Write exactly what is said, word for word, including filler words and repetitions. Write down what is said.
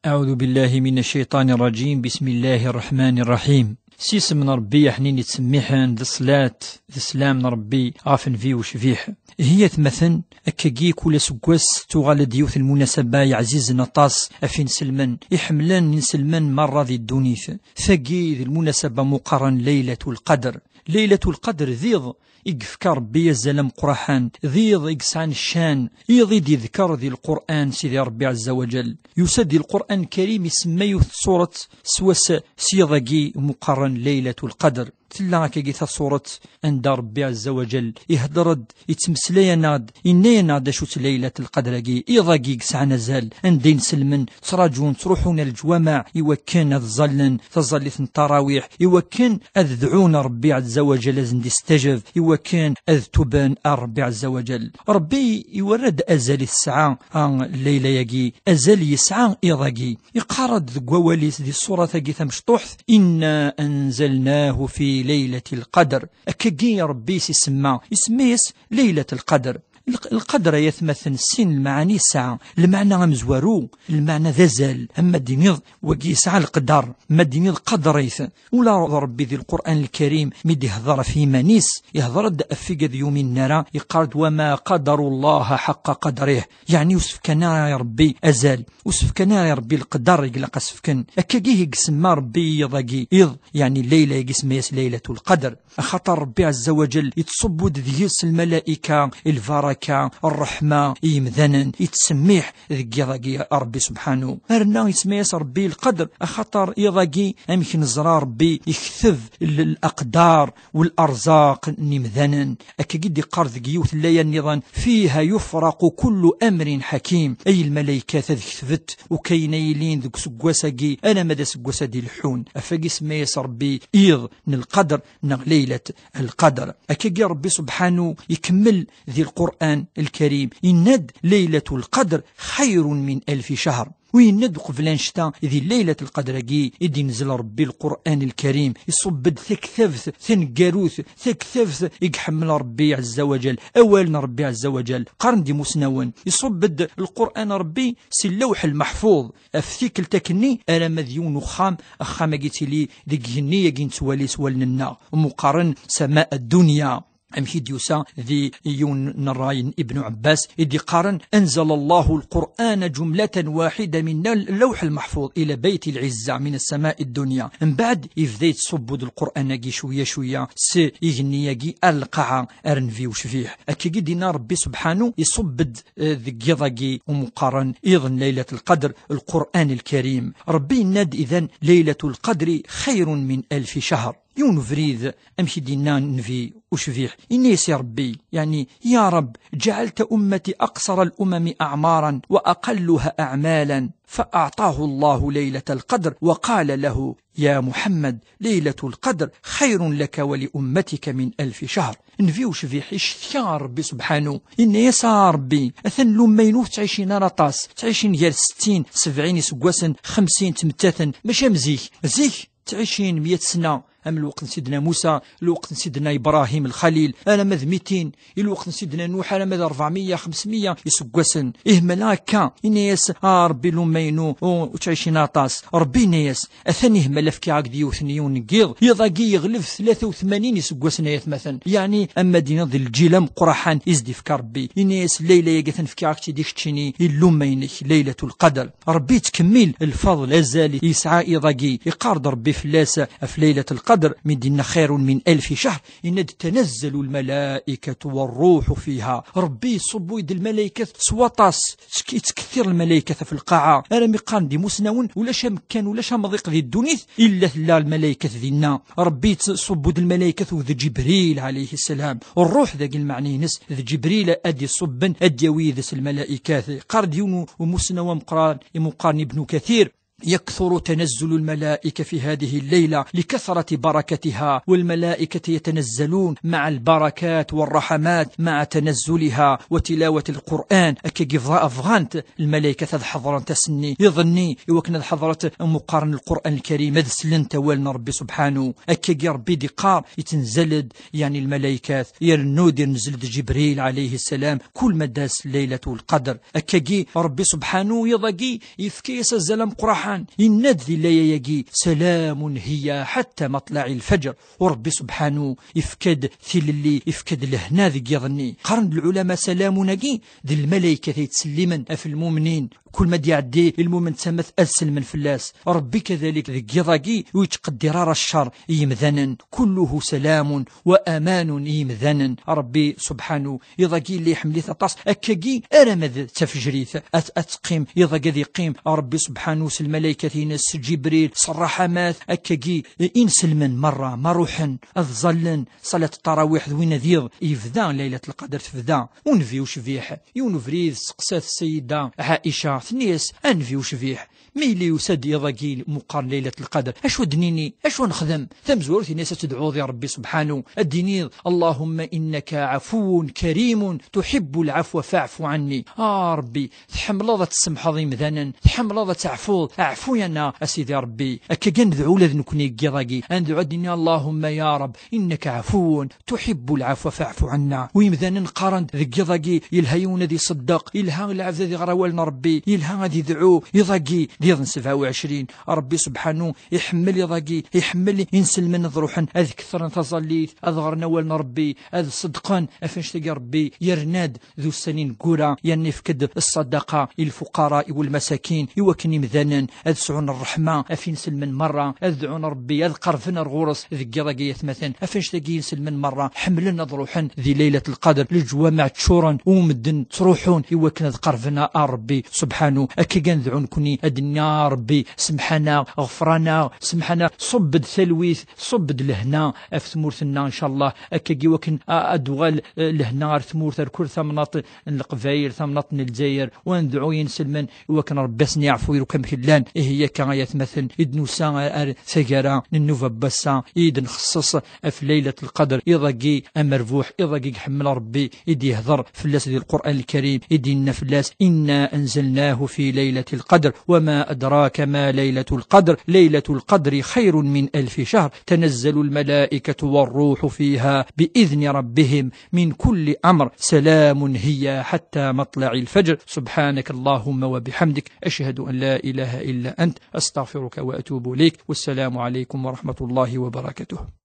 أعوذ بالله من الشيطان الرجيم. بسم الله الرحمن الرحيم. S yisem n Ṛebbi aḥnin yettsemmiḥen, d ṣṣlat, d sslam n Ṛebbi ɣef nnbi ucbiḥ. Ihi atmaten, akkagi kul aseggas tuɣal-d yiwet n lmunasaba yeɛzizen aṭas ɣef inselmen, iḥemmlen inselmen merra di ddunit. Tagi d lmunasaba muqarren Laylatul Qadr. Laylatul Qadr d iḍ i yefka Ṛebbi azal ameqqraḥan, d iḍ i yesɛan ccan, iḍ i d-yedker di Lqur'an Sidi Ṛebbi Ɛezza wa Ǧell. Yusa-d di Lqur'an Karim isemma yiwet tsuret s wass s yiḍ-agi muqarren Laylatul Qadr. Tella akkagi tasuret anda Ṛebbi Ɛezza wa Ǧell ihder-d, yettmeslay-aneɣ-d, yenna-yaneɣ-d acu-tt Laylatul Qadr-agi, iḍ-agi i yesɛan azal, anda inselmen ttraǧun, ttruḥun ar leǧwameɛ i wakken ad ẓallen taẓallit n ttarawiḥ, i wakken ad dɛun Ṛebbi Ɛezza wa Ǧell ad sen-d-istajab, i wakken ad tuben ar Ṛebbi Ɛezza wa Ǧell. Ṛebbi iwerra-d azal i tesɛa, a, Layla-agi, azal yesɛa iḍ-agi. Iqqar-d deg wawal-is di ṣṣurat-agi tamecṭuḥt: "Inna anzalnahu fi laylatil qadr." Akkagi Ṛebbi i s-isemma, isemma-yas Laylatul Qadr. Lq-, lqadr, ay atmaten, sin lmeɛani yesɛa. Lmeɛna amezwaru, lmeɛna d azal, ama d-tiniḍ wagi yesɛa leqder, ma d-tiniḍ qadr-it. Ula d Ṛebbi di Lqur'an Lkarim mi d-ihder ɣef yiman-is, ihder-d ɣef wigad ur yuminen ara, iqqar-d: "Wa ma qadaru Llaha ḥaqqa qadrih." Yeɛni ur s-fkan ara i Ṛebbi azal, ur s-fkan ara i Ṛebbi leqder i ilaq ad s-fken. Akkagi i isemma Ṛebbi iḍ-agi, iḍ, yeɛni leyla-agi isemma-yas Laylatul Qadr. Axaṭer Ṛebbi Ɛezza wa Ǧell ittṣubbu-d deg-s lmalayka, lbaraka, ṛṛeḥma i yimdanen, ittsemmiḥ deg yiḍ-agi Ṛebbi subḥanu. Rna isemma-yas Ṛebbi lqadr, axaṭer iḍ-agi, amek neẓra, Ṛebbi ikteb l-, laqdar u l-arẓaq n yimdanen. Akkagi d-iqqar deg yiwet n laya nniḍen: "Fiha yufraqu kullu amrin ḥakim." Ay lmalaykat ad ketbet ukayen ay ilin deg useggas-agi, alamma d aseggas ad d-ileḥḥun. Ɣef wagi semma-yas Ṛebbi iḍ n lqadr neɣ Laylat lqadr. Akkagi Ṛebbi subḥanu ikemmel di Lqur'an Lkarim, yenna-d: "Laylatul qadr xayrun min alfi shahr." U yenna-d uqbel annect-a, di Laylat Lqadr-agi i d-inzel Ṛebbi Lqur'an Lkarim, iṣubb-d taktabt taneggarut, taktabt i iḥemmel Ṛebbi Ɛezza wa Ǧell, awal n Ṛebbi Ɛezza wa Ǧell, qqaren-d imusnawen, iṣubb-d Lqur'an Ṛebbi si Lawḥ Lmeḥfuḍ, ɣef tikkelt akkenni alamma d yiwen uxxam, axxam-agi ittili deg igenni-agi nettwali s wallen-nneɣ, umi qqaren sama ad-dunya. Amek i d-yusa di yiwen n ṛṛay n Ibn Ɛebbas i d-iqqaren: "Anzala Allahu l-Qur'ana jumlatan waḥida min al-, Lawḥ Lmeḥfuḍ ila Bayt Lɛizza min as-sama'i d-dunya." Mbeɛd, ibda yettṣubbu-d Lqur'an-agi cwiya cwiya, s igenni-agi ar lqaɛa, ar nnbi ucbiḥ. Akkagi d-inna Ṛebbi subḥanu, iṣubb-d, eh, deg yiḍ-agi umi qqaren iḍ n Laylat Lqadr, Lqur'an Lkarim. Ṛebbi yenna-d idan: "Laylatul qadri xayrun min alfi shahr." Yiwen ubrid, amek i d-yenna nnbi ucbiḥ, yenna-yas i Ṛebbi, yeɛni: "Ya Ṛebb, جعلت أمتي أقصر الأمم أعمارا وأقلها أعمالا، فأعطاه الله ليلة القدر وقال له: يا محمد، ليلة القدر خير لك ولأمتك من ألف شهر." Nnbi ucbiḥ icetki ɣer Ṛebbi subḥanu, yenna-yas: "A Ṛebbi, atan lumma-inu ur ttɛicin ara aṭas, ttɛicin gar settin, sebɛin iseggasen, xemsin ttmettaten, mačči am zik. Zik ttɛicin meyya sna, am lweqt n Sidna Musa, lweqt n Sidna Ibrahim Lxalil, alamma d mitin, i lweqt n Sidna Nuḥ, alamma d ṛebɛemya, xemsemya iseggasen. Ihmel akka, ini-as: 'A Ṛebbi, lumma-inu, ur, ur ttɛicin aṭas.'" Ṛebbi ini-as: "Atan ihmel, fkiɣ-ak-d yiwet n yiwen n yiḍ, iḍ-agi yeɣleb tlata u tmanyin iseggasen, ay atmaten." Yeɛni, ama d-iniḍ d lǧil ameqqraḥan i s-d-ifka Ṛebbi. Ini-as: "Leyla-agi atan fkiɣ-ak-tt-id i keččini, i lumma-inek, Laylatul Qadr." Ṛebbi yettkemmil lfeḍl, azal yesɛa iḍ-agi. Iqqar-d Ṛebbi fell-as ɣef Laylat Lqadr, mi d-inna: "Xayrun min alfi shahr", yenna-d: "Tanazzalu lmalaikatu warruḥu fiha." Ṛebbi iṣubbu-d lmalaykat s waṭas, tk-, yettkettir lmalaykat ɣef lqaɛa, armi qqaren-d imusnawen: "Ulac amekkan, ulac amḍiq di ddunit, illa tella lmalaykat dinna." Ṛebbi yettṣubbu-d lmalaykat u d Ǧibril ɛalayhi ssalam. Ṛṛuḥ, dagi lmeɛna-ines, d Ǧibril ad d-iṣubben, ad d-yawi yid-s lmalaykat. Qqar-d yiwen u-, umusnaw ameqqran, imuqqaren Ibnu Kathir, يكثر تنزل الملائكة في هذه الليلة لكثرة بركتها، والملائكة يتنزلون مع البركات والرحمات مع تنزلها وتلاوة القرآن. أكاكي فضا أفغانت الملائكة تذ حضرن تسني يظني يوكن ذ حضرت مقارن القرآن الكريم ذ سلنت والن ربي سبحانه. أكاكي ربي ديقار يتنزلد، يعني الملائكات يرنود ينزلد جبريل عليه السلام كل ما داس ليلة القدر. أكاكي ربي سبحانه يضاقي يفكيس الزلم قرحان، يناد ذي لياياكي: "سلام هي حتى مطلع الفجر". وربي سبحانه يفكد ثللي، يفكد لهنا ذي يظني. قرن العلماء سلامناكي ذي الملائكة يتسلمن في المؤمنين. كل ما ديعدي المؤمن تمت أسل من فلاس. ربي كذلك ذي يضاقي ويتقدر على الشر يمذنن. كله سلام وأمان يمذنن. ربي سبحانه يضاقي اللي يحملي ثطاس أكاكي أرمد تفجريث أت-، أتقيم يضاق ذي قيم. ربي سبحانه سلملائكة ينس جبريل صرحمات أكاكي إنسلمن مرة ما روحن أظلن صلاة التراويح ذوين ذيض يبدا ليلة القدر تبدا. ونبي وشبيح يون بريد سقسات السيدة عائشة ثنيس: "أنبي وشبيح ميلي وسد يضاقي مقارن ليلة القدر، أشو دنيني، أشو نخدم؟" ثمزورت الناس تدعو ذي ربي سبحانه الدينيض: "اللهم إنك عفو كريم تحب العفو فاعف عني". آه ربي، تحملض تسمحض يمذانن، تحملض تعفوض، اعفو يا أسيدي ربي. أكا كان ذعو لذ نكني قيضاقي، أن ذعو ديني: "اللهم يا رب إنك عفو تحب العفو فاعف عنا". ويمذانن قارن ذي قيضاقي يلها يون ذي صدق، يلها العبد ذي غراوال ربي، يلها ذي ذعو يضاقي ذي ظن سبعة وعشرين. ربي سبحانه يحمل يضاقي، يحمل ينسلمن ضروحن، أذ كثرن تظليت، أذ غرن أول ربي، أذ صدقن، أفنش تقي ربي يرناد ذو السنين قورا، يعني يفكد الصدقة للفقراء والمساكين، يوكن يمذانن، أذ سعون الرحمة، أفين سلمن مرة، أذ دعون ربي، أذ قرفن الغرس، ذي قيضاقي يثمثن، أفنش تقي ينسلمن مرة، حملن ضروحن ذي ليلة القدر، الجوامع تشورن، ومدن تروحون، يوكن أذ قرفن ربي سبحانه. أكا كان ذعون كني أدنيا ربي سمحنا، غفرانا، سمحنا، صب الثلويث، صب الهنا، أف ثمورثنا إن شاء الله. أكا كي وكن أدوغال الهنا غير ثمورث الكل ثمناط القبايل، ثمناط الجزائر، وندعو ينسلمن وكن ربي سني يعفو يركم كلان. إيه هي كان يتمثل إدنوسا أر ثقرا ننوفا بسا إيد نخصص في ليلة القدر. إضاقي أمربوح، إضاقي حمل ربي، إيد يهضر في الناس ديال القرآن الكريم، إيد إن في الناس: "إنا أنزلناه في ليلة القدر، وما أدراك ما ليلة القدر، ليلة القدر خير من ألف شهر، تنزل الملائكة والروح فيها بإذن ربهم من كل أمر، سلام هي حتى مطلع الفجر". سبحانك اللهم وبحمدك، أشهد أن لا إله إلا أنت، أستغفرك وأتوب إليك. والسلام عليكم ورحمة الله وبركاته.